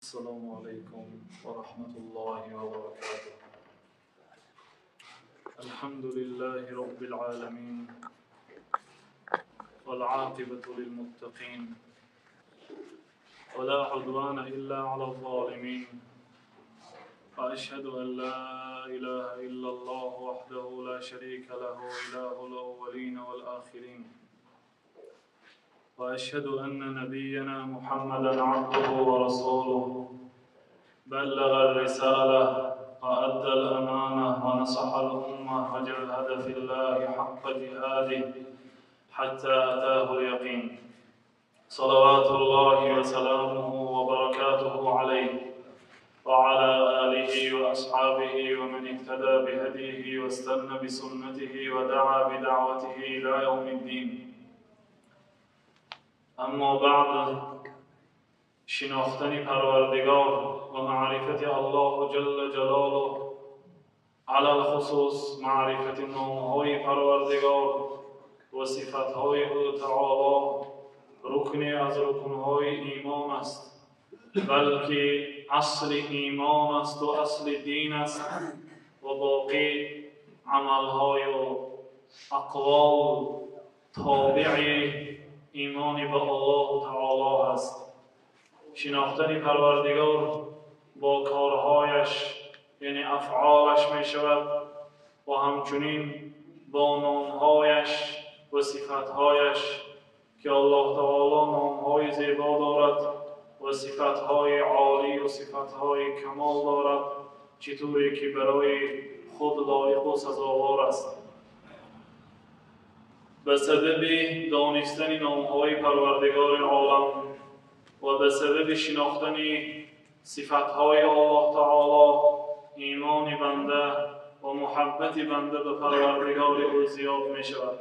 السلام عليكم ورحمة الله وبركاته. الحمد لله رب العالمين، والعاقبة للمتقين، ولا عدوان إلا على الظالمين، وأشهد أن لا إله إلا الله وحده لا شريك له، إله الأولين والآخرين، وأشهد أن نبينا محمدا عبده ورسوله، بلغ الرسالة وأدى الأمانة ونصح الأمة وجاهد في الله حق جهاده حتى أتاه اليقين. صلوات الله وسلامه وبركاته عليه وعلى آله وأصحابه ومن اهتدى بهديه واستنى بسنته ودعا بدعوته إلى يوم الدين. اما بعد، шинохтани Парвардигор ва маърифати Аллоҳу ҷалла ҷалолуҳ, алалхусус маърифати номҳои Парвардигор ва сифатҳои ӯ таоло, рукне аз рукнҳои имон аст, балки асли имон аст ва асли дин аст ва боқӣ амалҳою ақвол тобеи имони ба Аллоҳу таоло аст. Шинохтани Парвардигор бо корҳояш, яъне афъолаш мешавад ва ҳамчунин бо номҳояш ва сифатҳояш, ки Аллоҳ таоло номҳои зебо дорад ва сифатҳои олӣ ва сифатҳои камол дорад, чӣ туре ки барои худ лоиқу сазовор аст. Ба сабаби донистани номҳои Парвардигори олам ва ба сабаби шинохтани сифатҳои Аллоҳ таоло, имони банда ва муҳаббати банда ба Парвардигори ӯ зиёд мешавад.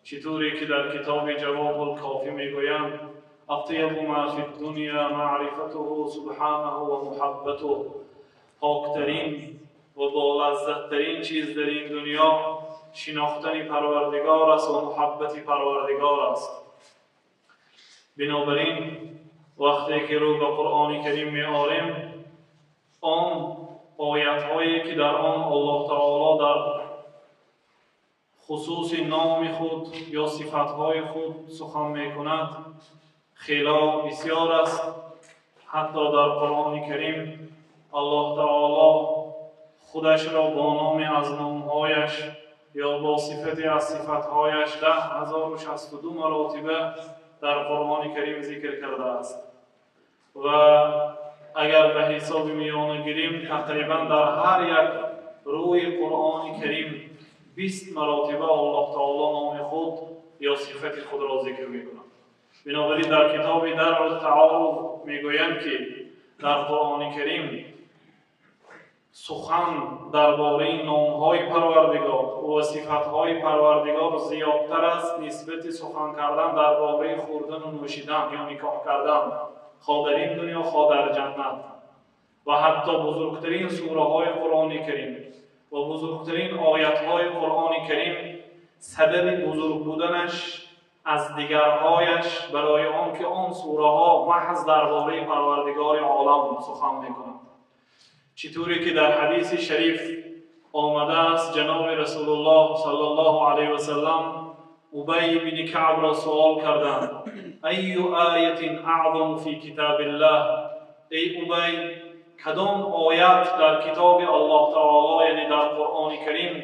Чӣ туре ки дар китоби Ҷавобулкофӣ мегӯянд: أطيب ما في الدنيا معرفته سبحانه ومحبته. Поктарин ва болаззаттарин чиз дар ин дунё шинохтани Парвардигор аст ва муҳаббати Парвардигор аст. Бинобар ин, вақте ки рӯ ба Қуръони Карим меорем, он оятҳое ки дар он Аллоҳ таоло дар хусуси номи худ ё сифатҳои худ сухан мекунад, хело бисёр аст. Ҳатто дар Қуръони Карим Аллоҳ таоло худашро бо номе аз номҳояш ё бо сифате аз сифатҳояш 10 062 маротиба дар Қуръони Карим зикр кардааст ва агар ба ҳисоби миёна гирим, тақрибан дар ҳар як рӯи Қуръони Карим 20 маротиба Аллоҳ таоло номи худ ё сифати худро зикр мекунад. Бинобар ин, дар китоби Даръу Таарруз мегӯянд, ки дар Қуръони Карим сухан дар бораи номҳои Парвардигор ва сифатҳои Парвардигор зиёдтар аст нисбати сухан кардан дар бораи хӯрдану нӯшидан ё никоҳ кардан, хо дар ин дунё, хо дар ҷаннат. Ва ҳатто бузургтарин сураҳои Қуръони Карим ва бузургтарин оятҳои Қуръони Карим сабаби бузург буданаш аз дигарҳояш барои он ки он сураҳо маҳз дар бораи Парвардигори олам сухан мекунанд. Чӣ туре ки дар ҳадиси шариф омадааст, ҷаноби Расулуллоҳ саллаллоҳу алайҳи васаллам Убай ибни Каъбро суол карданд: أي آية أعظم في كتاب الله? Эй Убай, кадом оят дар китоби Аллоҳ таоло, яъне дар Қуръони Карим,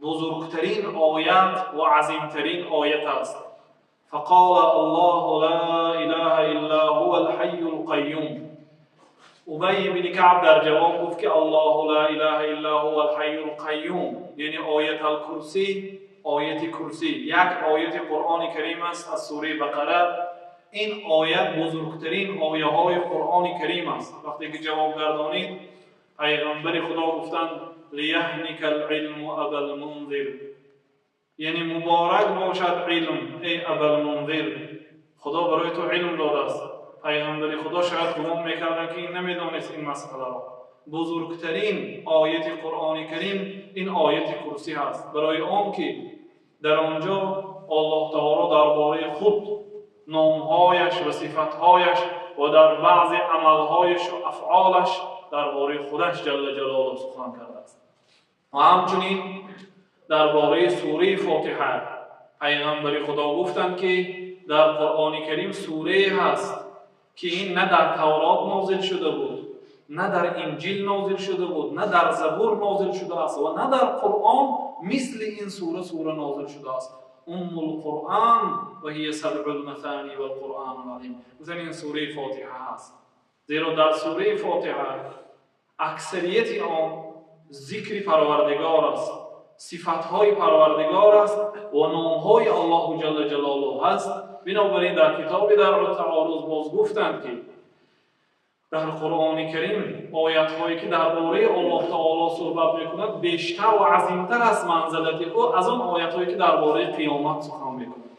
бузургтарин оят ва азимтарин оят аст? فقال: الله لا إله إلا هو الحي القيوم. Убай ибни Каъб дар ҷавоб гуфт, ки الله لا إله إلا هو الحي القيوم, яъне Оят Алкурсӣ. Ояти Курсӣ як ояти Қуръони Карим аст аз сураи Бақара. Ин оят бузургтарин ояҳои Қуръони Карим аст. Вақте ки ҷавоб гардонид, пайғамбари Худо гуфтанд: ليهنك العلم أبا المنذر, яъне муборак бошад илм, эй Абалмунзир, Худо барои ту илм додааст. Пайғамбари Худо шояд гумон мекарданд, ки ин намедонист ин масъаларо. Бузургтарин ояти Қуръони Карим ин ояти Курсӣ ҳаст, барои он ки дар он ҷо Аллоҳ таоло дар бораи худ, номҳояш ва сифатҳояш ва дар баъзе амалҳояш ва афъолаш дар бораи худаш ҷалла ҷалолаҳу сухан кардааст. Ва ҳамчунин дар бораи сураи Фотиҳа пайғамбари Худо гуфтанд, ки дар Қуръони Карим сурае ҳаст, ки ин на дар Таврот нозил шуда буд, на дар Инҷил нозил шуда буд, на дар Забур нозил шудааст ва на дар Қуръон мисли ин сура нозил шудааст. Уммул Қуръон ва ҳия сабъул масони вал Қуръонул азим. Гуфтанд ин сураи Фотиҳа ҳаст, зеро дар сураи Фотиҳа аксарияти он зикри Парвардигор аст, сифатҳои Парвардигор аст ва номҳои Аллоҳу ҷалла ҷалолуҳу ҳаст. Бинобар ин дар китоби Даръу Таъоруз боз гуфтанд, ки дар Қуръони Карим оятҳое ки дар бораи Аллоҳ таоло суҳбат мекунад бештар ва азимтар аст манзилати ӯ аз он оятҳое ки дар бораи қиёмат сухан мекунад,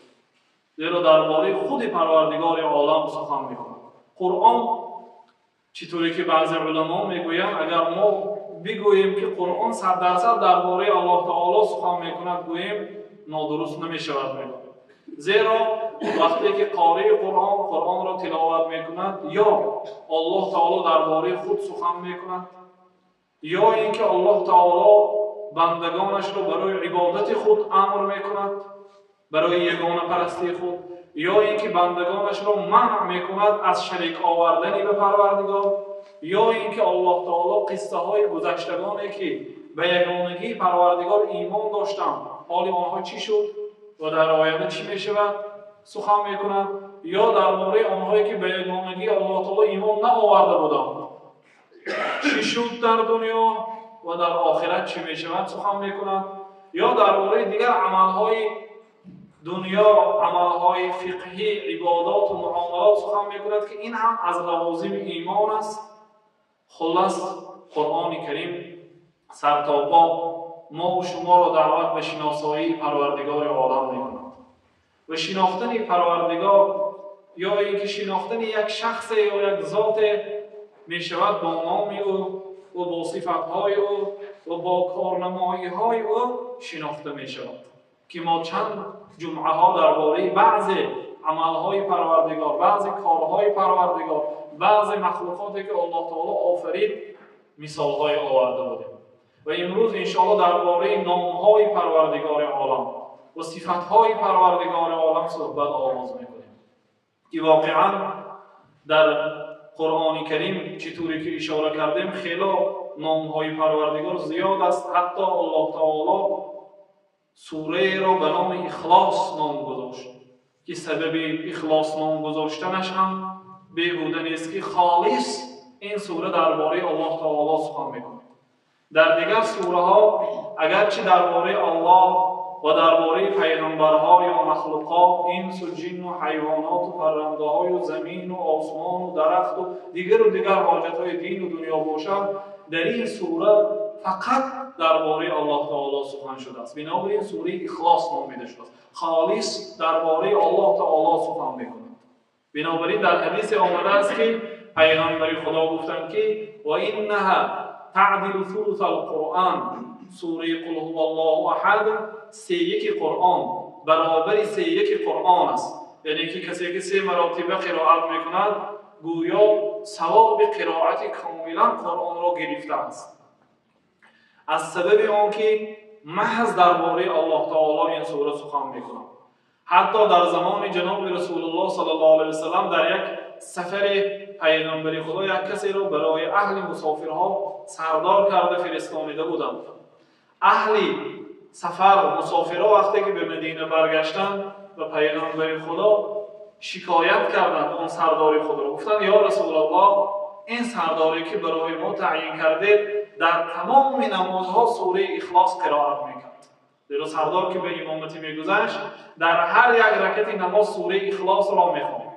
зеро дар бораи худи Парвардигори олам сухан мекунад. Қуръон чӣ тавре ки баъзе уламо мегӯянд, агар мо бигӯем ки Қуръон 100% дар бораи Аллоҳ таоло сухан мекунад, гӯем нодуруст намешавад, мегӯянд. Зеро вақте ки қории Қуръон Қуръонро тиловат мекунад, ё Аллоҳ таоло дар бораи худ сухан мекунад, ё ин ки Аллоҳ таоло бандагонашро барои ибодати худ амр мекунад, барои ягонапарастии худ, ё ин ки бандагонашро манъ мекунад аз шарик овардани ба Парвардигор, ё ин ки Аллоҳ таоло қиссаҳои гузаштагоне ки ба ягонагии Парвардигор имон доштанд, ҳоли онҳо чӣ шуд ва дар оянда чӣ мешавад сухан мекунад, ё дар бораи онҳое ки ба ягонагии Аллоҳ таоло имон наоварда буданд чӣ шуд дар дунё ва дар охират чӣ мешавад сухан мекунад, ё дар бораи дигар амалҳои дунё, амалҳои фиқҳӣ, ибодот ва муомилот сухан мекунад, ки ин ҳам аз лавозими имон аст. Хулос, Қуръони Карим сартопо мо ва шуморо даъват ба шиносоии Парвардигори олам мекунад ва шинохтани Парвардигор ё ин ки шинохтани як шахсе ё як зоте мешавад бо номи ӯ ва бо сифатҳои ӯ ва бо корнамоиҳои ӯ шинохта мешавад, ки мо чанд ҷумъаҳо дар бораи баъзе амалҳои Парвардигор, баъзе корҳои Парвардигор, баъзе махлуқоте ки Аллоҳ таоло офарид мисолҳое оварда будем. Ва имрӯз иншоаллоҳ дар бораи номҳои Парвардигори олам ва сифатҳои Парвардигори олам суҳбат оғоз мекунем, ки воқеан дар Қуръони Карим чӣ тавре ки ишора кардем, хело номҳои Парвардигор зиёд аст. Ҳатто Аллоҳ таоло сураеро ба номи Ихлос ном гузошт, ки сабаби Ихлос ном гузоштанаш ҳам беҳуда нест, ки холис ин сура дар бораи Аллоҳ таоло сухан мекунад. Дар дигар сураҳо агарчи дар бораи Аллоҳ ва дар бораи пайғамбарҳо ё махлуқот, инсу ҷинну ҳайвоноту паррандаҳою замину осмону дарахту дигару дигар ҳоҷатҳои дину дунё бошад, дар ин сура фақат дар бораи Аллоҳ таоло сухан шудааст. Бинобар ин сураи Ихлос номида шудааст. Холис дар бораи Аллоҳ таоло сухан мекунад. Бинобар ин дар ҳадисе омадааст, ки пайғамбари Худо гуфтанд, ки ва иннаҳа таъдилу сулусал Қуръон, сураи Қул ҳуваллоҳу аҳад сеяки Қуръон, баробари сеяки Қуръон аст. Яъне ки касе ки се маротиба қироат мекунад, гӯё савоби қироати комилан Қуръонро гирифтааст. Аз сабаби он ки маҳз дар бораи Аллоҳ таоло ин сура сухан мекунад. Ҳатто дар замони ҷаноби Расулуллоҳ саллаллоҳу алайҳи васаллам дар як сафари пайғамбари Худо як касеро барои аҳли мусофирҳо сардор карда фиристонида буданд. Аҳли сафар, мусофирҳо вақте ки ба Мадина баргаштанд ба пайғамбари Худо шикоят карданд он сардори худро. Гуфтанд: ё Расулуллоҳ, ин сардоре ки барои мо таъйин кардед дар тамоми намозҳо сураи Ихлос қироат мекард. Зеро сардор ки ба имоматӣ мегузашт, дар ҳар як ракати намоз сураи Ихлосро мехонд.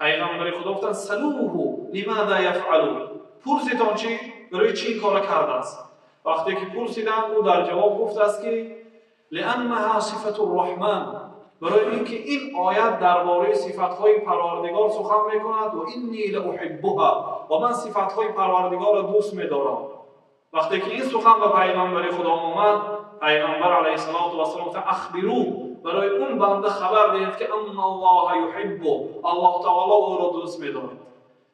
Пайғамбари Худо гуфтанд: салуҳу лимаза яфъалу, пурсид он чӣ барои чӣ ин корро кардааст. Вақте ки пурсиданд, ӯ дар ҷавоб гуфтааст, ки лианнаҳа сифату рраҳман, барои ин ки ин оят дар бораи сифатҳои Парвардигор сухан мекунад, ва инни лауҳиббуҳа, ва ман сифатҳои Парвардигорро дӯст медорам. Вақте ки ин сухан ба пайғамбари Худо омад, пайғамбар алайҳиссалоту вассалом гуфт: ахбиру, барои он банда хабар диҳед, ки анналлоҳа юҳиббу, Аллоҳ таоло ӯро дӯст медорад.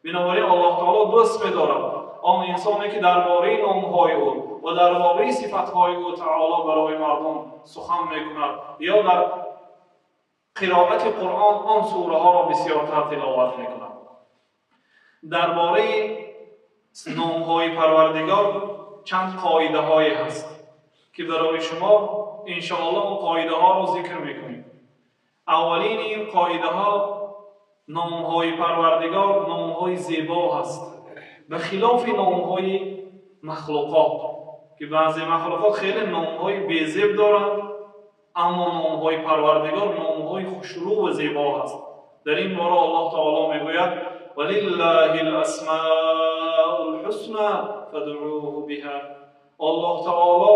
Бинобар ин Аллоҳ таоло дӯст медорад он инсоне ки дар бораи номҳои ӯ ва дар бораи сифатҳои ӯ таоло барои мардум сухан мекунад ё дар қироати Қуръон он сураҳоро бисёртар тиловат мекунад. Дар бораи номҳои Парвардигор чанд қоидаҳое ҳаст ки барои шумо иншоаллоҳ он қоидаҳоро зикр мекунем. Аввалини ин қоидаҳо, номҳои Парвардигор номҳои зебо ҳаст, ба хилофи номҳои махлуқот ки баъзе махлуқот хеле номҳои безеб доранд, аммо номҳои Парвардигор номҳои хушрӯ ва зебо ҳаст. Дар ин бора Аллоҳ таоло мегӯяд: валиллаҳи аласмаул ҳусна фадъуҳу биҳа. Аллоҳ таоло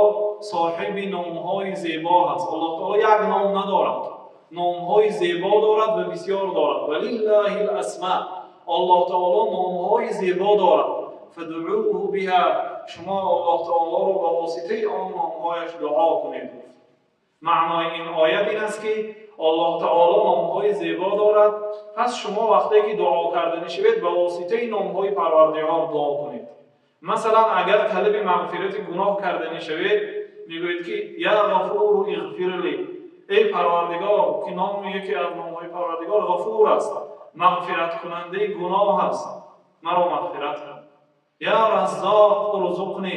соҳиби номҳои зебо ҳаст. Аллоҳ таоло як ном надорад, номҳои зебо дорад ва бисёр дорад. Валиллаҳи аласма, Аллоҳ таоло номҳои зебо дорад. Фадъуҳу биҳа, шумо Аллоҳ таолоро ба воситаи он номҳояш дуо кунед. Маънои ин оят ин аст ки Аллоҳ таоло номҳои зебо дорад, пас шумо вақте ки дуо карданӣ шавед ба воситаи номҳои Парвардигор дуо кунед. Масалан, агар талаби мағфирати гуноҳ карданӣ шавед, мегӯед ки я ғафуру иғфир ли, эй Парвардигор, ки номи яке аз номҳои Парвардигор Ғафур аст, мағфираткунандаи гуноҳ аст, маро мағфират кун. Я Раззоқ урзуқни,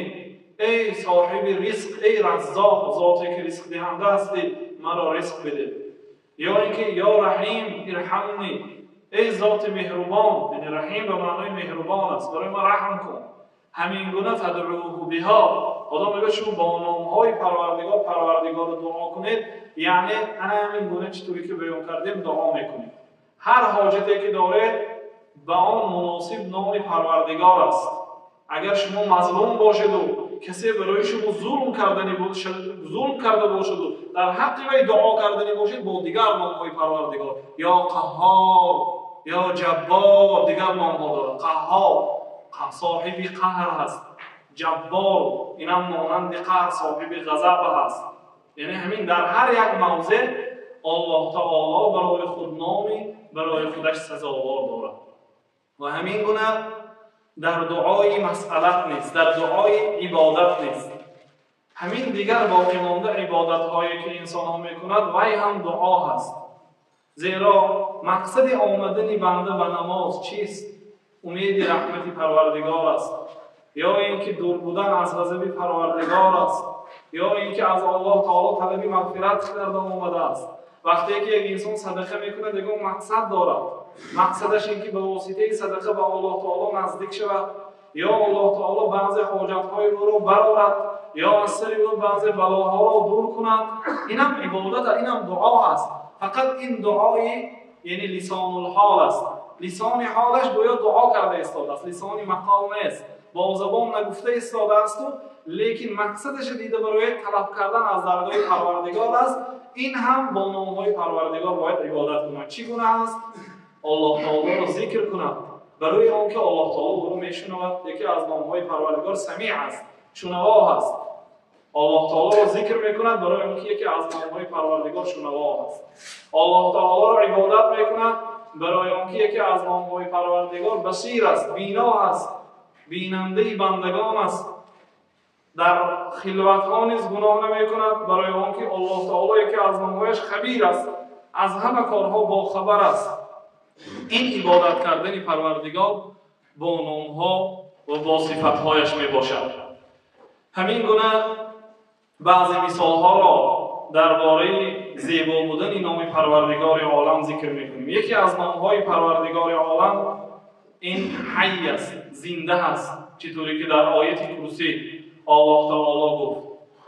эй соҳиби ризқ, эй Раззоқ, зоте ки ризқдиҳанда ҳастӣ, маро ризқ бидеҳ. Ё ин ки ё Раҳим ирҳамни, эй зоти меҳрубон, яъне Раҳим ба маънои меҳрубон аст, барои ман раҳм кун. Ҳамин гуна фадъуҳу биҳо, Худо мегӯяд шумо бо номҳои Парвардигор Парвардигорро дуо кунед, яъне ана ҳамин гуна чӣ ки баён кардем дуо мекунед. Ҳар ҳоҷате ки доред ба он муносиб номи Парвардигор аст. Агар шумо мазлум бошеду касе барои шумо зулм карда бошаду дар ҳаққи вай дуо карданӣ бошед, бо дигар номҳои Парвардигор, ё Қаҳҳор, ё Ҷаббор, дигар номҳо дорад. Қаҳҳор соҳиби қаҳр ҳаст, Ҷаббор инам монанди қаҳр соҳиби ғазаб ҳаст. Яъне ҳамин дар ҳар як мавзеъ Аллоҳ таоло барои худ номи барои худаш сазовор дорад. Ва ҳамин гуна дар дуои масъалат нест, дар дуои ибодат нест. Ҳамин дигар боқӣ монда ибодатҳое ки инсонҳо мекунад, вай ҳам дуо ҳаст. Зеро мақсади омадани банда ба намоз чист? Умеди раҳмати Парвардигор аст, ё ин ки дур будан аз ғазаби Парвардигор аст, ё ин ки аз Аллоҳ таоло талаби мағфират карда омадааст. Вақте ки як инсон садақа мекунад, ягон мақсад дорад. Мақсадаш ин ки ба воситаи садақа ба Аллоҳ таоло наздик шавад, ё Аллоҳ таоло баъзе ҳоҷатҳои ӯро барорад, ё аз сари ӯ баъзе балоҳоро дур кунад. Инам ибодат, инам дуо аст. Фақат ин дуои яъне лисонулҳол аст. Лисони ҳолаш гӯё дуо карда истодааст, лисони мақол нест, бо забон нагуфта истодаасту, лекин мақсадаш дида барои талаб кардан аз даргоҳи Парвардигор аст. Ин ҳам бо номҳои Парвардигор бояд ибодат кунад. Чӣ гуна аст? Аллоҳ таолоро зикр кунад, барои он ки Аллоҳ таоло ӯро мешунавад. Яке аз номҳои Парвардигор Самиъ аст, шунаво ҳаст. Аллоҳ таолоро зикр мекунад барои он ки яке аз номҳои Парвардигор шунаво ҳаст. Аллоҳ таолоро ибодат мекунад барои он ки яке аз номҳои Парвардигор Басир аст, бино аст, бинандаи бандагон аст. Дар хилватҳо низ гуноҳ намекунад барои он ки Аллоҳ таоло яке аз номҳояш Хабир аст, аз ҳама корҳо бохабар аст. Ин ибодат кардани Парвардигор бо номҳо ва бо сифатҳояш мебошад. Ҳамин гуна баъзе мисолҳоро дар бораи зебо будани номи Парвардигори олам зикр мекунем. Яке аз номҳои Парвардигори олам ин ҳай аст, зинда аст, чӣ тавре ки дар ояти курсӣ Аллоҳ таоло гуфт: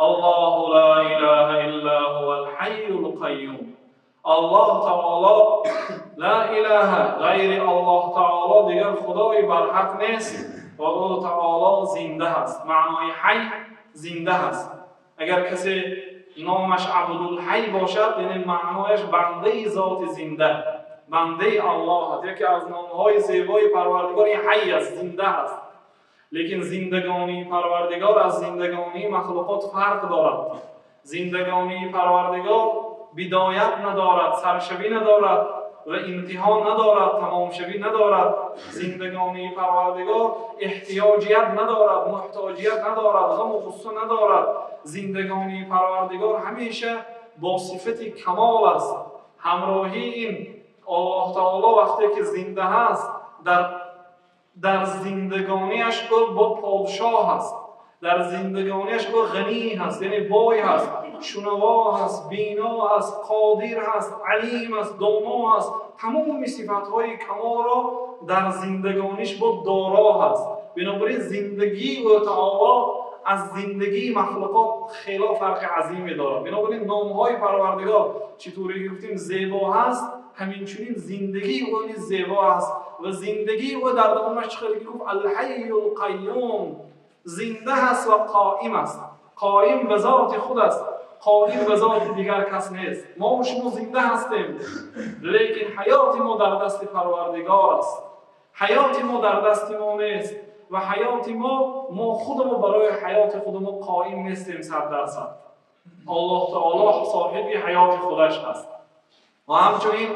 Аллоҳу ла илаҳа илла ҳувал ҳайюл қайюм. Аллоҳ таоло ла илаҳа, ғайри Аллоҳ таоло дигар худои барҳақ нест ва ӯ таоло зинда аст. Маънои ҳай зинда аст. Агар касе номаш Абдулҳай бошад, яъне маънояш бандаи зоти зинда, бандаи Аллоҳ аст. Яке аз номҳои зебои Парвардигор ин ҳай аст, зинда аст. Лекин зиндагонии Парвардигор аз зиндагонии махлуқот фарқ дорад. Зиндагонии Парвардигор бидоят надорад, саршавӣ надорад. ва интиҳо надорад, тамомшавӣ надорад. Зиндагонии Парвардигор эҳтиёҷият надорад, муҳтоҷият надорад, ғаму ғусса надорад. Зиндагонии Парвардигор ҳамеша бо сифати камол аст. Ҳамроҳии ин Аллоҳ таоло вақте ки зинда ҳаст, дар зиндагониаш ӯ бо подшоҳ ҳаст, дар зиндагониаш ӯ ғанӣ ҳаст, яъне бой ҳаст, шунаво ҳаст, бино ҳаст, қодир ҳаст, алим аст, доно ҳаст. Тамоми сифатҳои камолро дар зиндагониш бо доро ҳаст. Бинобар ин зиндагии ӯ таоло аз зиндагии махлуқот хеле фарқи азиме дорад. Бинобар ин номҳои Парвардигор чӣ тавре ки гуфтем зебо ҳаст, ҳаминчунин зиндагии ӯ низ зебо аст ва зиндагии ӯ дар давомаш чӣ хеле гуфт Ал-Ҳайюл Қайюм, зинда ҳаст ва қоим аст. Қоим ба зоти худ аст, қодир ба зоти дигар кас нест. Мо ва шумо зинда ҳастем, лекин ҳаёти мо дар дасти Парвардигор аст. Ҳаёти мо дар дасти мо нест ва ҳаёти мо худамон барои ҳаёти худамон қоим нестем 100%. Аллоҳ таоло соҳиби ҳаёти худаш аст. Ва ҳамчунин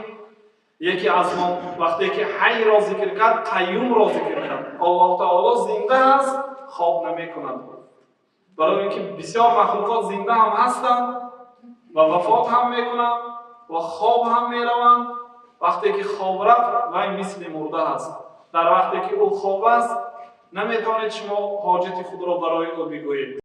яке аз мо вақте ки ҳайро зикр кард, қайюмро зикр кард. Аллоҳ таоло зинда аст, хоб намекунад. Барои инки бисёр махлуқот зинда ҳам ҳастанд ва вафот ҳам мекунанд ва хоб ҳам мераванд. Вақте ки хоб рафт, вай мисли мурда аст. Дар вақте ки ӯ хоб аст, наметавонед шумо ҳоҷати худро барои ӯ бигӯед.